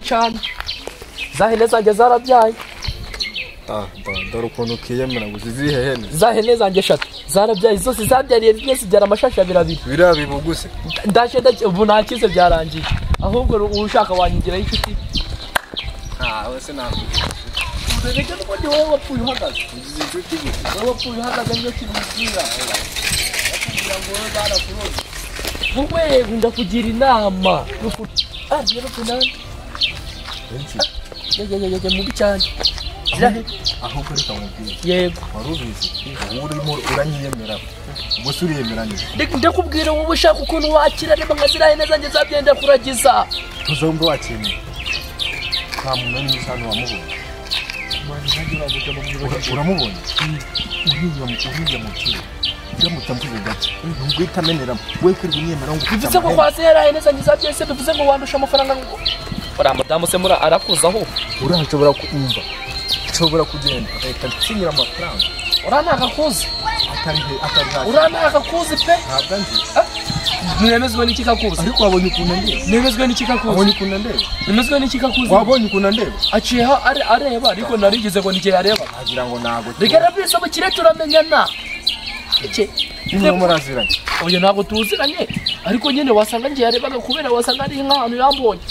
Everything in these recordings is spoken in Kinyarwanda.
cyane. Za hene zanjye zarabyaye. Dore ukuntu ukiyemera ngo zizihe hene. Za hene zanjye eshatu zarabyaye zose zabyariye rimwe zibyara amashashi abiri abiri. Biriya bibuguse. Ndaje ubu nakize byarangiye. Ahubwo ushaka wanyigiraho inshuti. Wese nakugira. Reka n'ubundi wowe wapfuye uhagaze. Ugize inshuti gute? Wowe wapfuye uhagaze niyo kibubwira. Bakubwira ngo wowe barakuroze. Wowe ndakugira inama. Rero mubi cyane. Ahubwo reka nkubwire. Yego. Wari ubizi. Wowe urimo uranyiyemera. Ubwo se uriyemera nde? Ndakubwira wowe ushaka ukuntu wakira reba nka ziriya hene zanjye zabyenda kuragiza. Tuzombe wakemera. Nta muntu mwiza hano wamubonye. Uramubonye? Uriya mukire. Uramutse mvuze gake. Nubwo itameneramo. We kwirirwa unyemera ngo bivuze ngo kwa ziriya hene zanjye zabyese bivuze ngo wandusha amafaranga ngo. Uriya mudamu se muri arakuzaho. Uriya nshobora kumva. Nshobora kugenda agahita nsinyira amafaranga. Uriya ntakakuzi. Atari hasi. Uriya ntakakuzi pe. Ntabwo nzi. Nemezwe n'iki kakuzi? Ariko wabonye ukuntu andeba. Nemezwe n'iki kakuzi? Wabonye ukuntu andeba. Nemezwe n'iki kakuzi? Wabonye ukuntu andeba. Aciyeho areba ariko narigeze ngo n'igihe yareba. Agira ngo ntago. Reka rabise abakire turamenyana. Iki nimwe muraziranye. Oya ntabwo tuziranye ariko nyine wasanga ngiye yarebaga kubera wasanga ari nk'ahantu yambonye.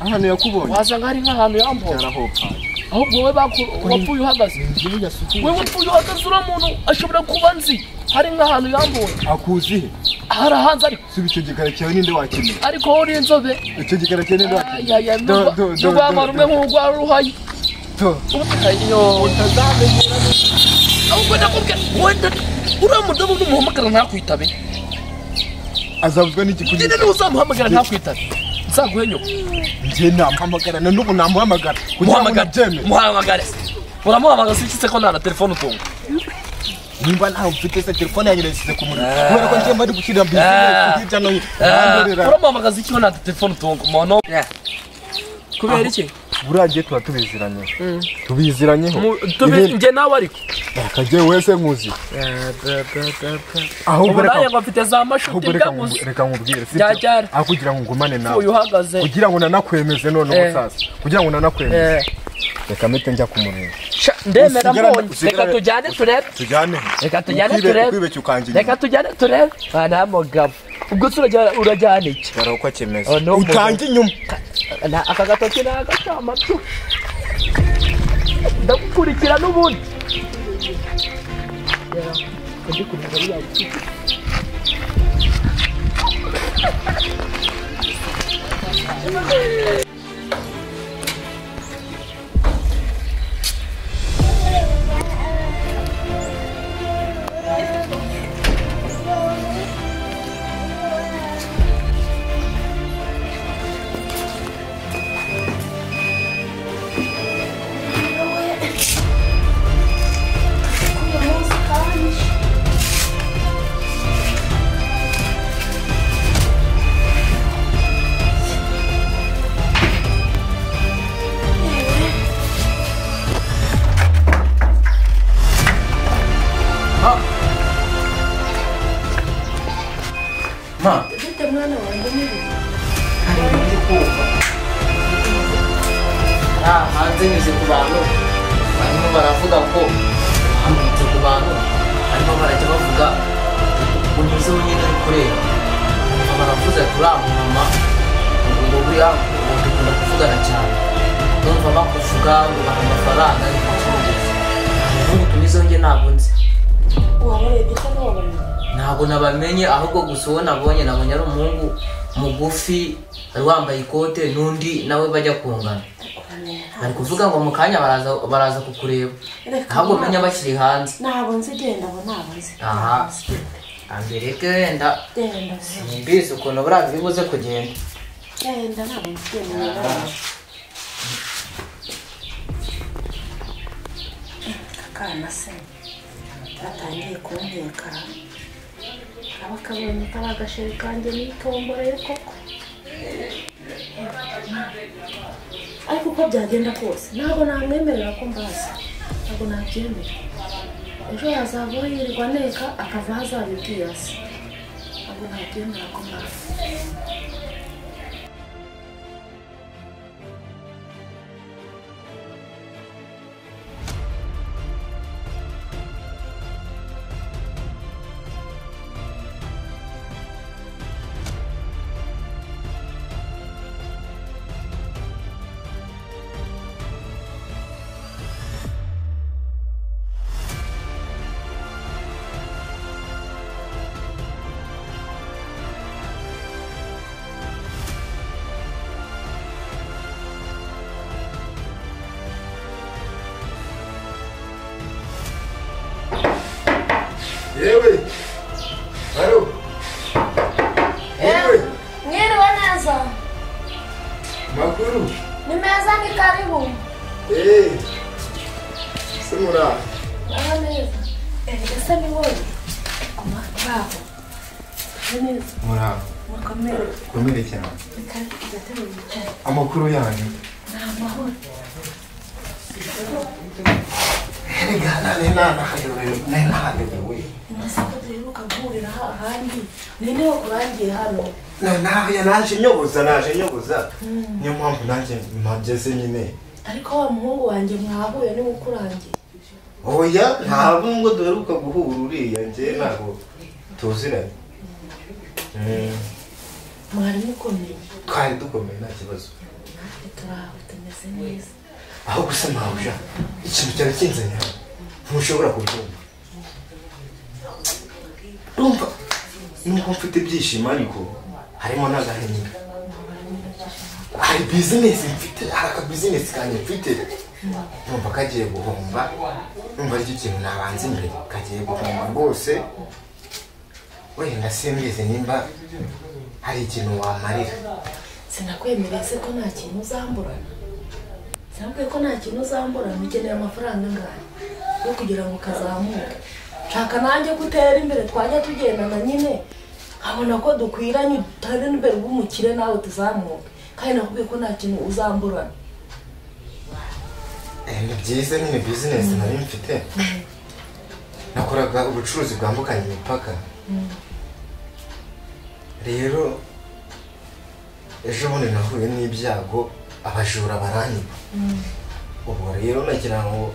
Ahantu yakubonye. Wasanga ari nk'ahantu yambonye. Yarahopaye. Ahubwo wowe wapfuye uhagaze. Wewe wapfuye uhagaze uriya muntu ashobora kuba nzi. Hari nk'ahantu yambonye. Akuzi he? Hari ahanze ariko. Suba icyo gikara cyawe ninde wakimenya? Ariko wowe uri inzobe. Icyo gikara cyawe ninde wakimenya? N'urwamara rumwe nk'urwa ruhayi. Utazamenyera. Ahubwo ndakubwira wenda uriya mudamu numuhamagara ntakwitabe. Azabuzwa n'iki kugira? Nyine uzamuhamagara ntakwitabe. Nzaguhe nyoko. Njye namuhamagara na n'ubu namuhamagara. Muhamagare. Muhamagare. Uramuhamagara se ko nta na telefone utunga? Nimba ntawe mfite se telefone yanjye nayisize ku muriro. Kubera ko njye mba ndi gushyira business hirya no hino. Uramuhamagaza iki ko nta telefone utunga? Umuntu kubera iki? Buriya ngiye tuba tubiziranyeho. Tubiziranyeho. Njye nawe ariko. Akagiye wese nkuzi. Ahubwo reka ngo mfite za mashuti bwaguze. Reka nkubwire sibyo. Aho kugira ngo ngumane nawe. Kugira ngo nanakwemeze noneho sasa. Kugira ngo nanakwemeze. Reka mpite njya kumureba. Ndemera mbonye. Reka tujyane turebe. Tujyane. Reka tujyane turebe. Reka tujyane turebe. Nta mugabo. Ubwo se urajyana iki? Dore uko kimeze. Utange inyuma. Aka gatoki ni agacamabyo. Ndagukurikira n'ubundi. Ma. Bite mwana wanjye nibi? Hari ibintu kumva. Hanze nyuze ku bantu barimo baravuga ko hambutse ku bantu barimo barajya bavuga unyuze wenyine uri kureba. Baravuze ati uriya mama ngo buriya ngo dukunda kuvugana cyane. Ndumva bakuvuga ngo baha amafaranga ariko ncuruza. Ubundi tunyuzeho njye ntabwo nzi. Wabarebye se ntiwabamenye? Ntabwo nabamenye ahubwo gusa uwo nabonye nabonye ari umuhungu mugufi wari wambaye ikote n'undi nawe bajya kungana. Bari kuvuga ngo mu kanya baraza kukureba. Ntabwo menya bakiri hanze. Ntabwo nzi genda abo ntabwo nzi. Aha. Ambireke wenda. Genda. Simbizi ukuntu buriya biri buze kugenda. Genda ntabwo nzi genda. Akana se batangiye kunteka. Abakabonye kari agasheri kanjye nitomboreye koko. Ariko uko byagenda kose ntabwo namwemerera ko mbazi, ntabwo nabyemera. Ejo yazavaho yirirwa aneka akava aho azabibwira se, ntabwo nabyemera ko mbazi. Karibu. Se mura. Neza. Ese ni wowe. Bravo. Neza. Mura. Mukomere. Komere cyane. Amakuru yanyu. Ni amahoro. Erega nana Masako duheruka guhurira ahandi ninde wakurangiye hano? Naje nyoboza niyo mpamvu nanjye mpageze nyine. Ariko wa muhungu wanjye mwahuye niwe ukurangiye? Oya ntabwo ngo duheruka guhura uriya njye ntabwo tuziranye. Mwari mukomeye? Twari dukomeye nta kibazo. Natwe turaho tumeze neza. Aho gusa mabuja ikintu cyari kinzanye hano ntushobora kubyumva. Urumva nubwo mfite ibyishimo ariko harimo n'agahinda. Hari bizinesi mfite, hari akabizinesi kanjye mfite numva kagiye guhomba, numva aricyo kintu nabanza imbere kagiye guhomba rwose. Wenda simbizi nimba hari ikintu wamarira. Sinakwemereye se ko nta kintu uzamburana? Sinakubwiye ko nta kintu uzamburana? Ukeneye amafaranga angahe yo kugira ngo kazamuke? Nshaka nanjye ko utera imbere twajya tugendana nyine nkabona ko dukwiranye utere imbere ube umukire nawe tuzamuke. Kandi nakubwiye ko nta kintu uzamburana. Ni byiza nyine bizinesi nari mfite. Nakoraga ubucuruzi bwambukanya imipaka. Rero ejo bundi nahuye n'ibyago abajura baranyiba. Ubwo rero nagira ngo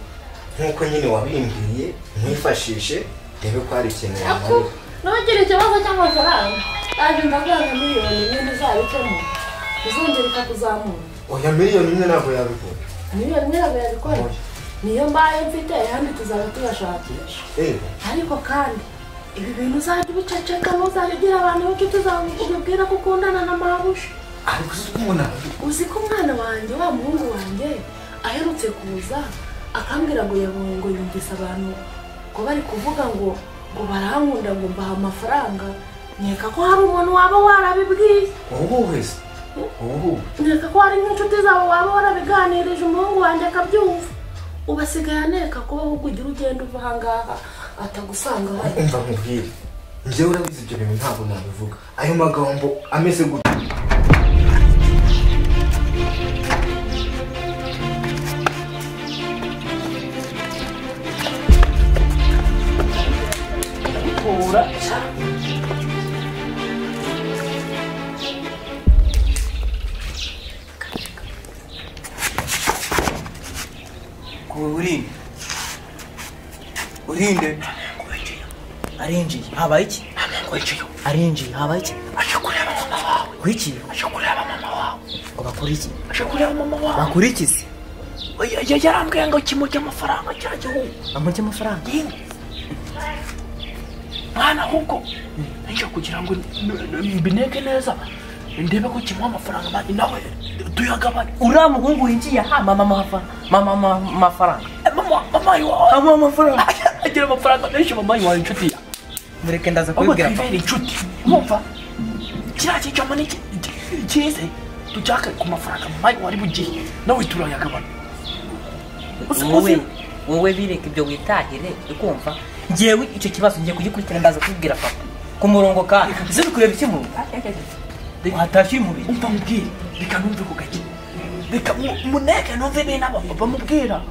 nkuko nyine wabimbwiye nkwifashishe ndebe ko hari ikintu wamarira. Ntugire ikibazo cy'amafaranga. Naje ndaguha miliyoni imwe izabikemura. Izongera ikakuzamura. Oya miliyoni imwe ntabwo yabikora. Miliyoni imwe ntabwo yabikora? Niyo mbaye mfite ayandi tuzaba tuyashakisha. Ariko kandi ibi bintu uzajya ubiceceka ntuzajya ugira abantu b'inshuti zawe ubibwira ko ukundana na mabuja. Ariko uzi ko ubona uzi ko umwana wanjye wa muhungu wanjye aherutse kuza akambwira ngo yabonye ngo yumvise abantu ngo bari kuvuga ngo barankunda ngo mbaha amafaranga. Nkeka ko hari umuntu waba warabibwiye. Wowe se? Nkeka ko hari nk'inshuti zawe waba warabiganirije umuhungu wanjye akabyumva. Ubasigaye aneka kuba ahubwo ugira ugenda uva aha ngaha atagusanga aho. Umva nkubwire, njyewe urabizi ibyo bintu ntabwo nabivuga. Ayo magambo ameze gutya. Urinde. Urinde. Arinjiye. Habaye iki? Arinjiye. Habaye iki? Aje kureba mama wawe. Wiki? Aje kureba mama wawe. Ngo bakora iki? Aje kureba mama wawe. Bakora iki se? Oya yarambwiye ngo kimurye amafaranga cya gihugu. Amurye amafaranga? Mwana ahubwo nje kugira ngo mbineke neza ndebe ko kimuha amafaranga mani nawe tuyagabane. Uriya muhungu winjiye aha mama mama mafaranga. Mama iwawe. Amuha amafaranga. Agira amafaranga menshi mama iwawe inshuti ya. Mureke ndaza kubibwira papa. Inshuti. Mwumva? Kiriya cyicamo ni cyize tucyake ku mafaranga mama iwawe ari bugiye nawe turayagabana. Wowe bireke ibyo witahire ukumva. Ngewe icyo kibazo ngiye kugikurikirana ndaza kubibwira papa. Ku murongo kandi. Uzi kureba iki mu? Hatashye umubiri. Umva mubwire reka numve ku gake. Reka muneke numve bene aba bamubwira.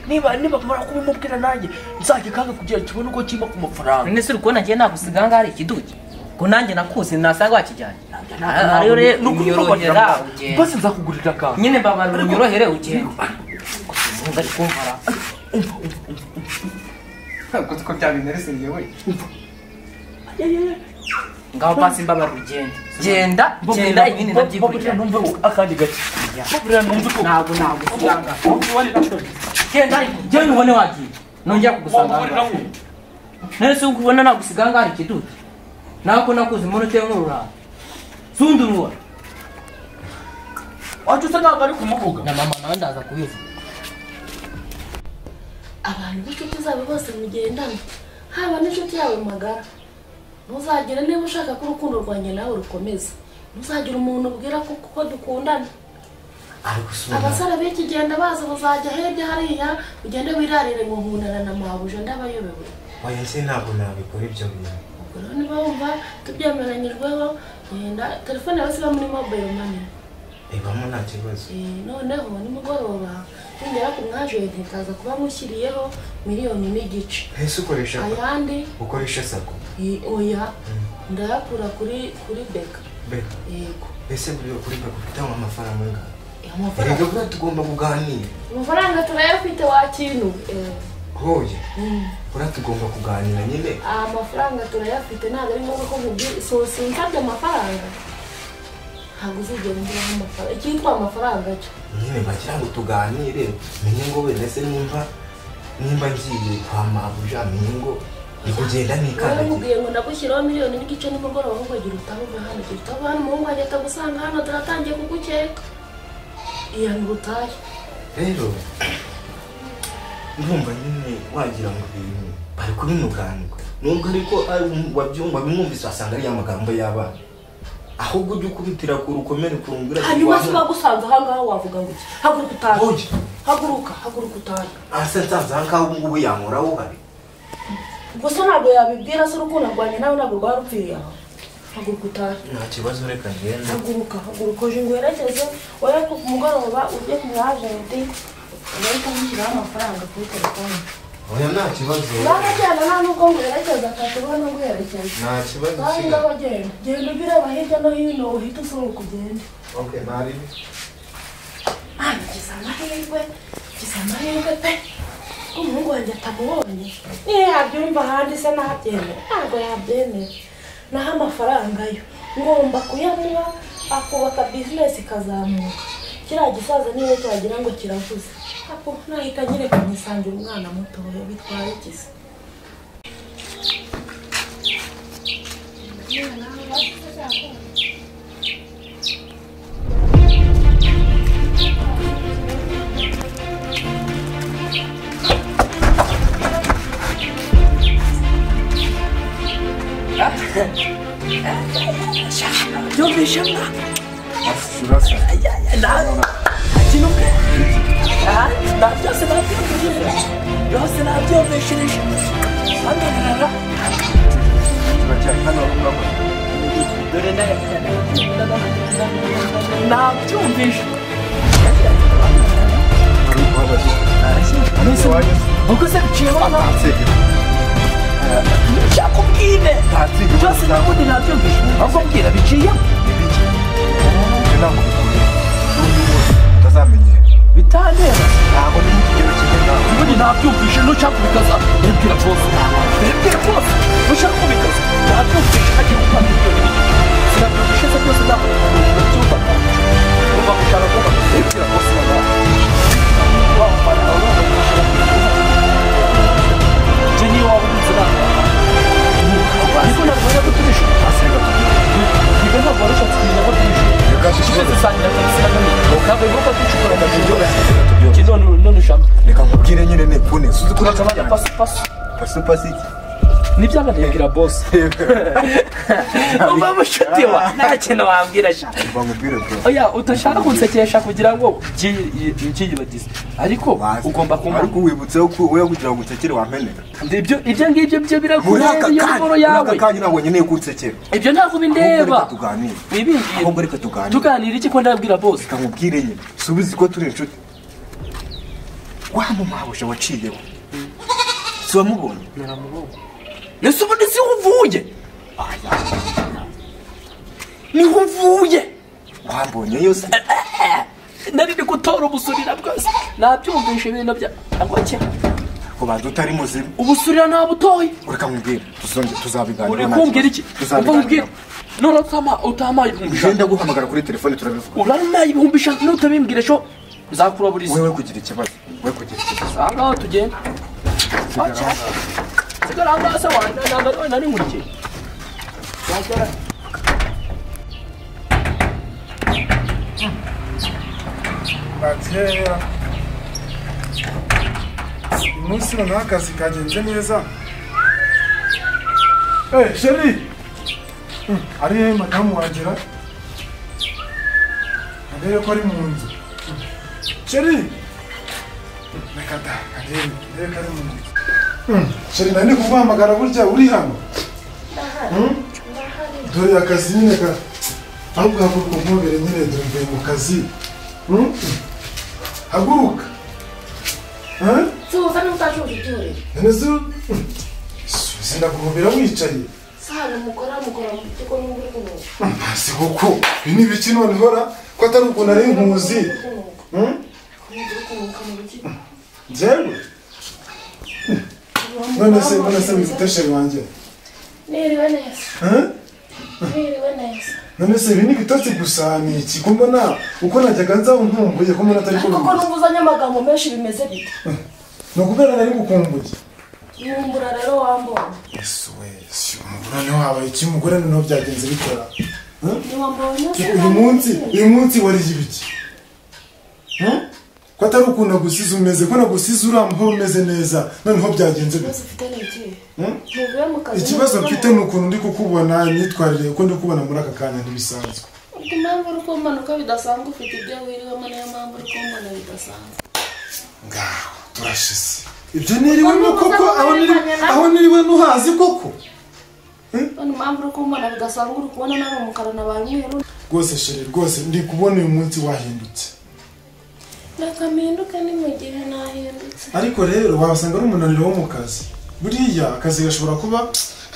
Niba mara kubimubwira nanjye nzajya kanga kugira kibone uko kimba ku mafaranga. None se uri kubona ngiye nagusiga ngaha ari ikiduki? Ko nanjye nakuze nasanga wakijyanye. Ariyo rero unyorohera ugende. Basi nzakugurira akantu. Nyine mbabara unyorohere ugende. Umva ari kumvara. Umva. Ntabwo ko byabinereseye we. Umva. Ngaho pasi mbabara ugende. Genda genda ibindi ndabyikurikira. Numve akandi gake. Numve ko ntabwo usanga. Genda ariko genda ubone wagiye. Nongera kugusanga. None se ukubona nagusiga ngaha ari ikiduki? Nako nakuze umuntu uteye nk'ururara. Sundurura. Wacu usa ntabwo ari kumuvuga. Na mama nawe ndaza kubivuga. Abantu b'inshuti zabo bose mugendana, haba n'inshuti yawe magara. Ntuzagire niba ushaka ko urukundo rwanjye nawe rukomeza. Ntuzagire umuntu ubwira ko dukundana. Abasore b'iki genda baza bazajya hirya hariya ugende wirarire ngo nkundana na mabuja ndabayobewe. Oya se ntabwo nabikora ibyo bintu. Ubwo rero niba wumva tubyemeranyijweho genda telefone yawe siba muri mobile money. Ibamo nta kibazo. Noneho nimugoroba ningera ku mwajenti nkaza kuba mushyiriyeho 1.5 miliyoni. Ese ukoresha ayandi? Ukoresha sako? Oya, ndayakura kuri Beka. Beka? Yego. Ese buriya kuri Beka ufite amafaranga angahe? Amafaranga rero buriya tugomba kuganira. Amafaranga turayafite wa kintu. Hoye buriya tugomba kuganira nyine. Amafaranga turayafite ntabwo ari ngombwa ko nkubwira. So sinsabye amafaranga ntabwo uzigera umburaho amafaranga icyitwa amafaranga cyo nyine bagira ngo tuganire menye ngo wenda se nimba ngiye kwa mabuja menye ngo ni kugenda nikandagira. Nkubwiye ngo ndagushyiraho 1.5 miliyoni nimugoroba ahubwo gira utahe uve hano, gira utahe hano umuhungu wanjye atagusanga hano turatangiye kugukeka. Iyanura utahe. Rero ndumva nyine wagira ngo ibintu bari kubinuganuka nubwo ariko wabimwumvise wasanga ari ya magambo y'abana. Ahubwo ujye ukubitira ku rukomere kurungura. Hanyuma se bagusanze aha ngaha wavuga ngo iki? Haguruka utahe. Haguruka, haguruka utahe. Ase nsanze aha ngaha ubu ngubu yankoraho uhari. Ubwo se ntabwo yabibwira se urukundo rwanjye nawe ntabwo rwarupfiriye aho. Haguruka utahe. Nta kibazo reka ngende. Haguruka, haguruka uje nguherekeze wowe ku mugoroba ujye ku mwajenti urahita umushyiraho amafaranga kuri telefone. Oya nta kibazo. Nagenda nta nubwo nguherekeza akatubona nguherekeza. Nta kibazo. Ngaho genda. Genda ubireba hirya no hino uhite usohoka ugende. Okay, nari. Ngize amahirwe, ngize amahirwe pe. Ko umuhungu wanjye atamubonye. Niyo yabyumva ahandi se nabyemera. Ntabwo yabyemera. Naho amafaranga yo ngomba kuyamuha akubaka business ikazamuka. Kiriya gisaza niba cyagira ngo kiravuze. Apo nahita nyereka nkisangira umwana mutoya bitwaye iki se? Byumvishe mwa. Urasa. Byose nabyumvishije. Byose nabyumvishije. Hano dore nabyumvise. Ubwo se biciyemo nshakubwire byose nabundi nabyumvise. Ahubwo mbwira biciyemo. Utazamenyera. Bitandeba. Ntabwo ndi mu kigero kimwe nawe. Ubundi nabyumvise nushaka kubikaza. Ndabwira bose. Ndabwira bose. Nushaka kubikaza. Nabyumvise hagiye gukora 1.5 miliyoni. Sinabyumvise se byose ntabwo nabyumva. Umva gushaka kuba. Ndabwira bose baba. Wamara urumva gushaka kubikaza. Jenny waba urinze nawe. Niko nabwo turisha. Asega turisha. Niko ntabwo warushatse kumenya ko turisha. Reka nkubwire nyine nepfune suzi ko uragabanya pasu pasu pasu pasu iki nibyanga ndabwira boss. Umva mushuti wa nta kintu wambwira sha. Umva nkubwire bro. Oya utashaka kunsekesha kugira ngo byiyibagize ariko ugomba kumva. Ariko wibutseho ko wewe kugira ngo unsekere wampenera. Ibyo ibyo ngibyo byo birakureba iyo nkoro yawe. Muri aka kanya ntabwo nkeneye kunsekera. Ibyo ntabwo bindeba. Tuganire. Wibingiye. Ahubwo reka tuganire. Tuganire iki ko ndabwira boss? Reka nkubwire nyine. Subiza ko turi inshuti. Wa mumabusha waciyeho. Si wamubonye? Naramubonye. Nese ubundi si uvuye? Niho uvuye? Wambonye yose. Nari ndi gutora ubusurira bwose. Nabyumvishe ibintu bya ngoke. Kubanza utari muzima. Ubusurira nabutoye. Ureka nkubwire. Tuzabiganira. Uri kumbwira iki? Tuzabiganira. None utamaye 5,000. Ngenda guhamagara kuri telefone turabivuga. Uramaye 5,000 nutabimbwira sho nzakuraburiza. Wewe kugira ikibazo. Wewe kugira ikibazo. Aha tugenda. Sigara ngaho se wanjye nari nkurikiye. Wagera. Bakera. Umunsi noneho akazi kagenze neza. Sheri! Ari he madamu wagera? Arebe ko ari mu nzu. Chéri. Reka da, karebe, reka ari mu nzu. Chéri nari kuguhamagara burya uri hano. Dore akazi nyine ka ahubwo haguruka umpobere nyine dore mvuye mu kazi. Haguruka. Tuza n'utashuje ibyurire. None se sinaguhobera wicaye. Sano mukora mu kigo n'ubwo uri kunuka. Si koko ibi ni ibiki noneho ra ko atari ukuntu ari nkuzi. Njyewe none se wifite chéri wanjye. Niriwe neza. Niriwe neza. None se ibi ni ibitotsi gusa ni iki ko mbona uko najyaga nza nkumbuye ko mbona atari ko. Koko numva uzanye amagambo menshi bimeze bite? Ni ukubera nari ngukumbuye. Nkumbura rero wambonye. Yesu we, si umugore niho habaye iki umugore noneho byagenze bikora. Uyu munsi wariye ibiki? Ko atari ukuntu nagusize umeze, ko nagusize uri amahoro umeze neza, noneho byagenze bite? Ikibazo mfite ni ukuntu ndi kukubona imyitwarire uko ndi kubona muri aka kanya ntibisanzwe. Impamvu uri kumanuka bidasanzwe ufite ibyo wiriwemo niyo mpamvu uri kumbona bidasanzwe. Ngaho turashize. Ibyo niriwemo koko aho niriwe ntuhazi koko? None impamvu uri kumbona bidasanzwe uri kubona nari umukara nabaye umweru. Rwose chéri rwose ndi kubona uyu munsi wahindutse. Reka mpinduke ni mu gihe nahindutse. Ariko rero wasanga ari umunaniro wo mu kazi. Buriya akazi gashobora kuba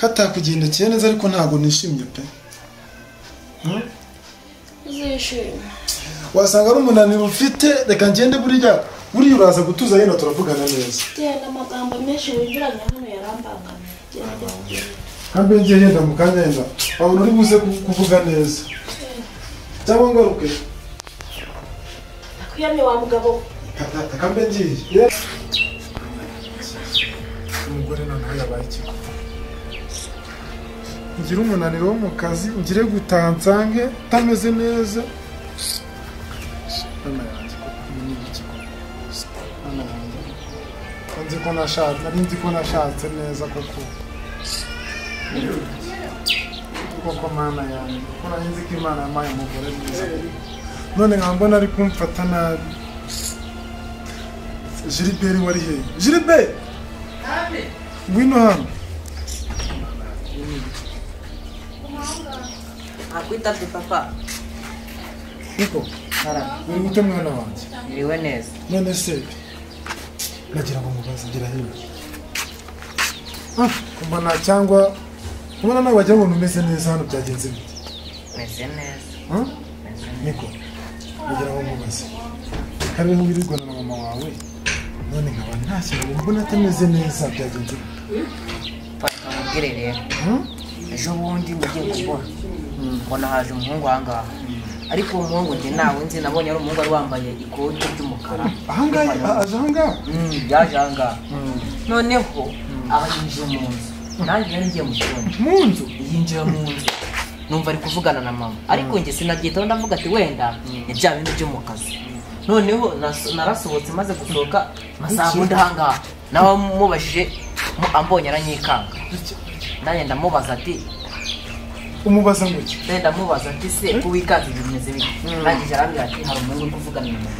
katakugendekeye neza ariko ntabwo nishimye pe. Uzishima. Wasanga ari umunaniro ufite reka ngende buriya uraza gutuza yenda turavugana neza. Genda amagambo menshi winjiranye hano yarambangamiye. Genda. Kambe ngiye yenda mu kanya yenda wabona uri buze kuvuga neza. Cyangwa ngaruke. Nakuyamye wa mugabo. Kambe ngiye. Umugore noneho yabaye iki? Ngira umunaniro wo mu kazi, ngire gutaha nsange utameze neza. Mama yanjye koko ni iki koko? Mama yanjye. Nzi ko nashatse, nari nzi ko nashatse neza koko. Koko mana yanjye, ko nari nzi ko Imana yampaye umugore mwiza. None nkaba mbona ari kumfata nabi. Gilbert wari he? Gilbert! Ngwino hano. Nakwitabye papa. Niko? Uri gute mwana wanjye? Niriwe neza. None se nagira ngo mubaze ngira hino. Kumbona cyangwa kubona nawe wagira ngo umeze neza hano byagenze bite? Meze neza. Niko? Nagira ngo mubaze. Kariho wirirwana na mama wawe. None nkaba nta kintu mbona atameze neza byagenze bite? Papa mubwire rero. Ejo bundi mugiye kubona. Mbona haje umuhungu ahangaha. Ariko uwo muhungu njye nawe nzi nabonye ari umuhungu wari wambaye ikote ry'umukara. Ahangaha aje ahangaha? Yaje ahangaha. Noneho aba yinjiye mu nzu. Nanjye nari ngiye mu cyumba. Mu nzu? Yinjira mu nzu. Numva ari kuvugana na mama. Ariko njye sinabyitaho ndavuga ati wenda ni bya bindi byo mu kazi. Noneho narasohotse maze gusohoka masanga undi ahangaha. Nawe mubajije ambonye aranyikanga. Nanjye ndamubaza ati umubaza ngo iki? Ndamubaza ati se ko wikanze bimeze bite? Arangije arambwira ati hari umuhungu uri kuvugana na mama.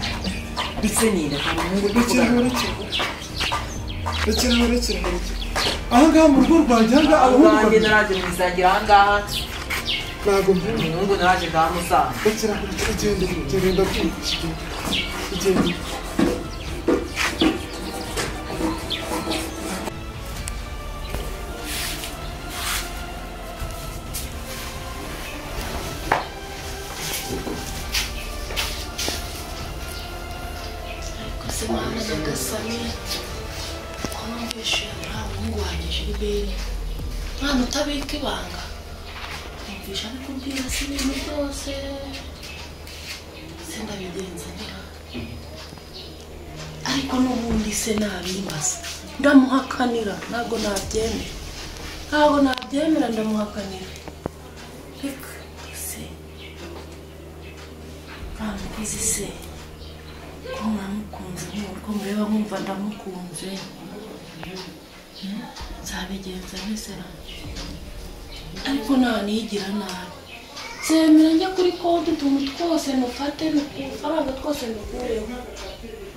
Ati se ninde hari umuhungu uri kuvugana na mama? Rekera. Ahangaha mu rugo rwanjye ahangaha abahungu babiri. Naraje mwisangira ahangaha. Ntabwo mvuga. Umuhungu naraje ndahamusanga. Rekera igenda igenda. Mwana utabika ibanga numvisha ari kubwira si ibintu byose se ndabigenza ngira ariko n'ubundi se nabimbaza ndamuhakanira ntabwo nabyemera ndamuhakanira reka se ntamukozi se ko mwamukunze nk'uko mureba nkumva ndamukunze nzabigenza neza ariko nta nigira nabi Nzemera njye kuri konti utuntu twose nufate udufaranga twose nukureho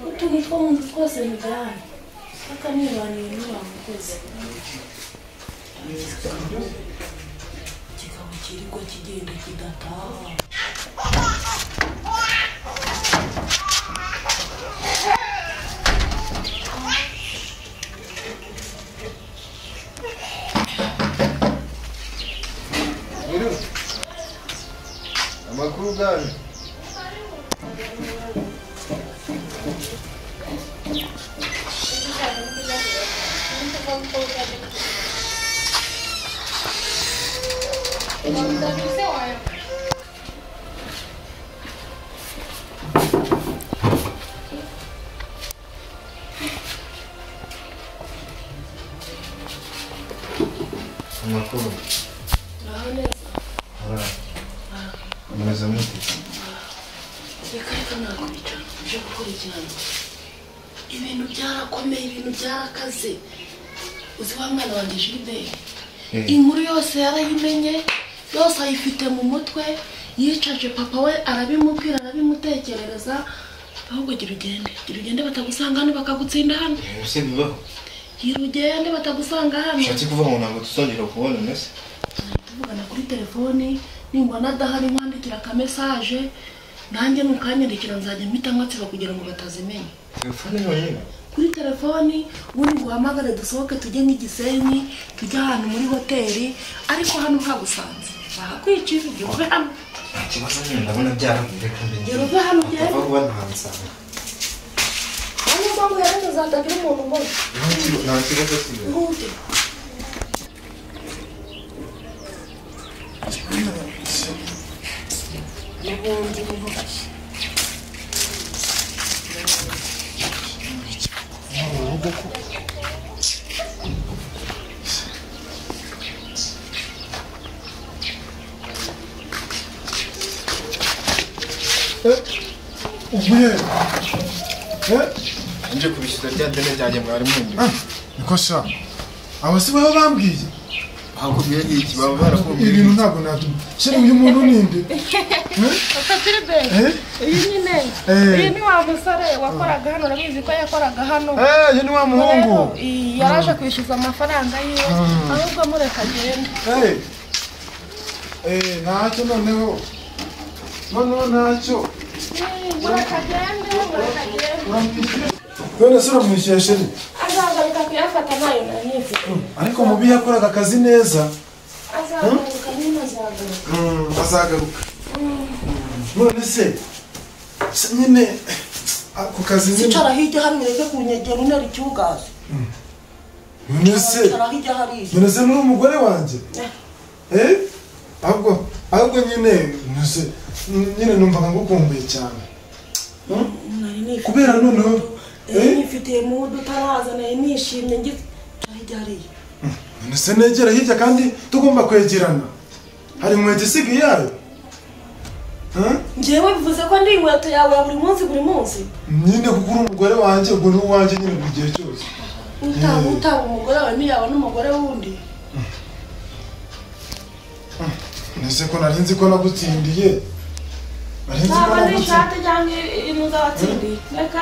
utuntu two mu nzu twose nujyane paka nibaniye n'uriya mukozi kikaba kirirwa kigenda kidataha. Amakuru gani? Amakuru. Mumeze mute? Reka reka nakwicara uje gukurikirana. Ibintu byarakomeye, ibintu byarakaze. Uzi wa mwana wanjye Gilbert, inkuru yose yarayimenye, yose ayifite mu mutwe, yicaje papa we arabimubwira, arabimutekerereza. Ahubwo gira ugende batagusanga hano bakagutsinda hano. Ese bibaho? Gira ugende batagusanga hano. Ushatse kuvuga ngo ntabwo tuzongera kubona nese? Tuvugana kuri telefoni, nimbona adahari nkwandikira aka message, nanjye nukanyandikira nzajya mpita nkatsiba kugira ngo batazimenya. Telefone yonyine? Kuri telefoni, ubundi nguhamagare dusohoke tujye nk'igisenyi, tujye ahantu muri hoteli, ariko hano ntagusanze. Bahakwica ivi, gira uve hano. Nta kibazo nyine ndabona byaravuye reka mbe. Gira uve hano ugende. Utapfa kuba ntansanga. Hano ubwo nguherekeza hatagira umuntu umbona. Nta kibazo sigaye. Ihute. N'ubundi niho Uvuye nje kubishyura rya deni ryanjye mwari mundi. Niko sha abo si baba bambwiye bakubwiye iki? Baba barakubwiye ibintu ntabwo nabyumva. Sheri uyu muntu ninde? Papa Gilbert, uyu nyine uyu ni wa musore wakoraga hano, urabizi ko yakoraga hano. Uyu ni wa muhungu yaraje kwishyuza amafaranga yiwe, ahubwo mureka agende. Ntacyo noneho ntacyo. Mureka agende, mureka agende. None se uramwishyuye Sheri? Azagaruka kuyafata nayo nanyifite. Ariko mubi yakoraga akazi neza. Azagaruka nyine azagaruka. Azagaruka. None se nyine ako kazi nyine. Sicara hirya hano ureke kunyegera untera icyugazo. None se Sicara hirya hariya. None se nuri umugore wanjye? Ahubwo nyine none nyine numvaga ngukumbuye cyane. Kubera noneho nifitiye mudu utaraza nayo nishimye ngize hirya hariya. None se negera hirya kandi tugomba kwegerana. Hari inkweto isigaye yayo? Njyewe bivuze ko ndi inkweto yawe ya buri munsi buri munsi. Nyine kuko uri umugore wanjye ubwo ni uwanjye nyine buri gihe cyose. Utaba umugore wawe ntiyaba n'umugore wundi. Nese ko nari nzi ko nagutsindiye. Nari nzi ko nagutsindiye. Ishati cyangwa ino zabatsindiye. Reka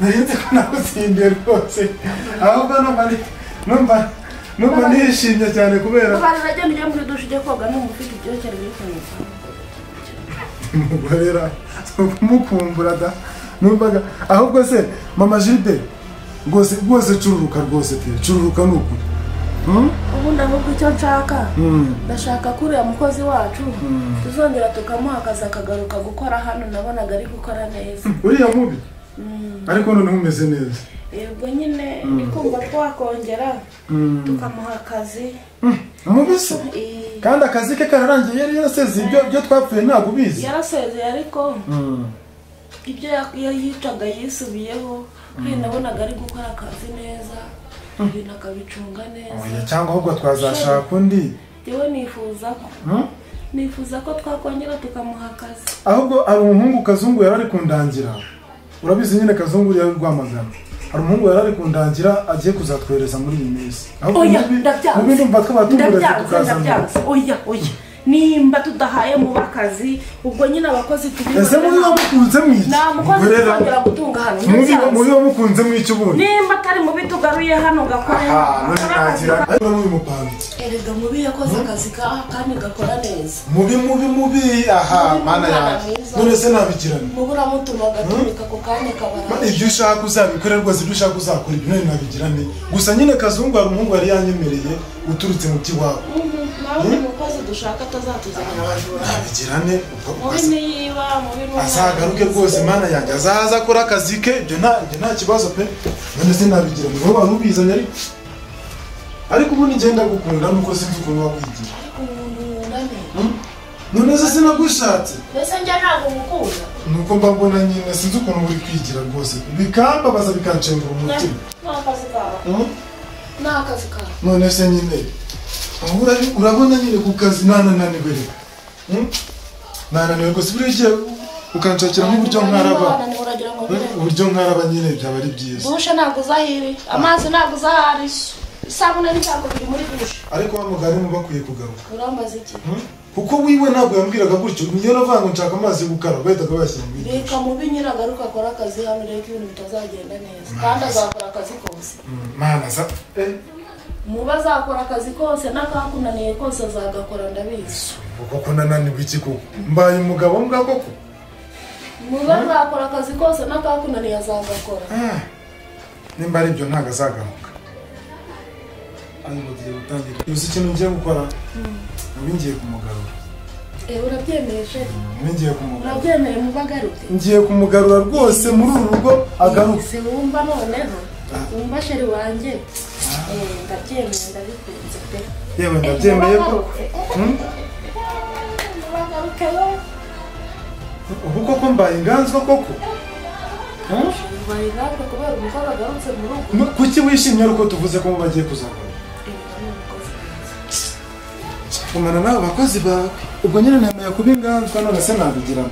nari nzi ko nagutsindiye rwose. Ahubwo numva nishimye cyane kubera. Uragenda ujya muri dushe ujye koga numva ufite ibyokere biri kunuka. Umugore kumukumbura da. Numvaga ahubwo se mama Gilbert rwose cururuka rwose pe cururuka nukuri. Ubundi ahubwo icyo nshaka ndashaka ko uriya mukozi wacu tuzongera tukamuha akazi akagaruka gukora hano, nabonaga ari gukora neza. Uriya mubi ariko noneho umeze neza. Yego nyine ndi kumva twakongera tukamuha akazi. Mubi se kandi akazi ke kararangiye, yari yarasezeye ibyo twapfuye ntabwo ubizi. Yarasezeye ariko ibyo yicaga yisubiyeho, kandi nabonaga ari gukora akazi neza, ibintu akabicunga neza. Cyangwa ahubwo twazashaka undi. Yewe nifuza ko twakongera tukamuha akazi. Ahubwo ari umuhungu Kazungu yarari kundangira. Urabizi nyine Kazungu yari Rwamagana. Hari umuhungu yarari kundangira agiye kuzatwereza muri iyi minsi. Oya ndabyanze. Mubi ndumva twaba tumuretse tukazana. Oya oya. Nimba tudahaye mu bakazi ubwo nyine abakozi tubibona. Ese muri bamukunze mwiki? Nta mukozi tuzongera gutunga hano. Muri bamukunze mwiki ubundi? Nimba atari mubi tugaruye hano gakore. Aha, none nagira. Ariko muri mupanze. Erega mubi yakoze akazi kaha kandi gakora neza. Mubi mubi mubi aha mana yanjye. None se nabigirana. Mubura mutuma gatumika ko kanya kabara. Ibyo ushaka uzabikore rwose ibyo ushaka uzakora ibyo none nabigirane. Gusa nyine Kazungu hari umuhungu yari yanyemereye uturutse mu kiwabo. Nawe umukozi dushaka atazatuzanira abajura. Nabigirane azagaruke rwose mana yanjye azaza akora akazi ke ibyo nta kibazo pe. None se nabigirane wowe wari ubizanye ariko ubundi ngenda gukunda nuko sinzi ukuntu wakwigira. Ariko umuntu nkunda None se sinagushatse. Mbese njye ntabwo ngukunda. Nuko mba mbona nyine sinzi ukuntu uri kwigira rwose bikambabaza bikancengura umutima. Ni akazi kawe. Ni akazi kawe. None se nyine urabona nyine ku kazi nanananiwe reka. Nananiwe rwose buriya ugiye ukanshakira nk'uburyo nkaraba. Uburyo nkaraba nyine byaba ari byiza. Dushe ntabwo uzahiri, amazi ntabwo uzahari, isabune ntabwo biri muri dushe. Ariko wa mugari muba bakwiye kugaruka. Urambaza iki? Kuko wiwe ntabwo yambwiraga gutyo, niyo navuga ngo nshaka amazi yo gukaraba bahitaga bayashyira muri dushe. Reka mubi nyine agaruka akora akazi hano reka ibintu bitazagenda neza. Kandi azakora akazi kose. Mana za Muba azakora akazi kose n'akakunaniye kose azagakora ndabizi. Kuko nananiwe iki koko? Mbaye umugabo mbwa koko? Muba azakora akazi kose n'akakunaniye azagakora. Nimba ari ibyo ntabwo azagaruka. Ariko tugiye gutangira. Uzi ikintu ngiye gukora? Ubu ngiye kumugarura. Urabyemeye she? Ngiye kumugarura. Urabyemeye mubagaruke? Ngiye kumugarura rwose muri uru rugo agaruke. Se wumva noneho? Wumva sheri wanjye? Ndabyemeye ndabikunze pe. Yewe ndabyemeye koko. Mubagaruke we. Ubu koko mbaye inganzwa koko? Mbaye inganzwa kubera umukozi agarutse mu rugo. Kuki wishimye ari uko tuvuze ko bagiye kuzagaruka? Kumana n'abo bakozi bawe. Ubwo nyine nemeye kuba inganzwa none se nabigiramo.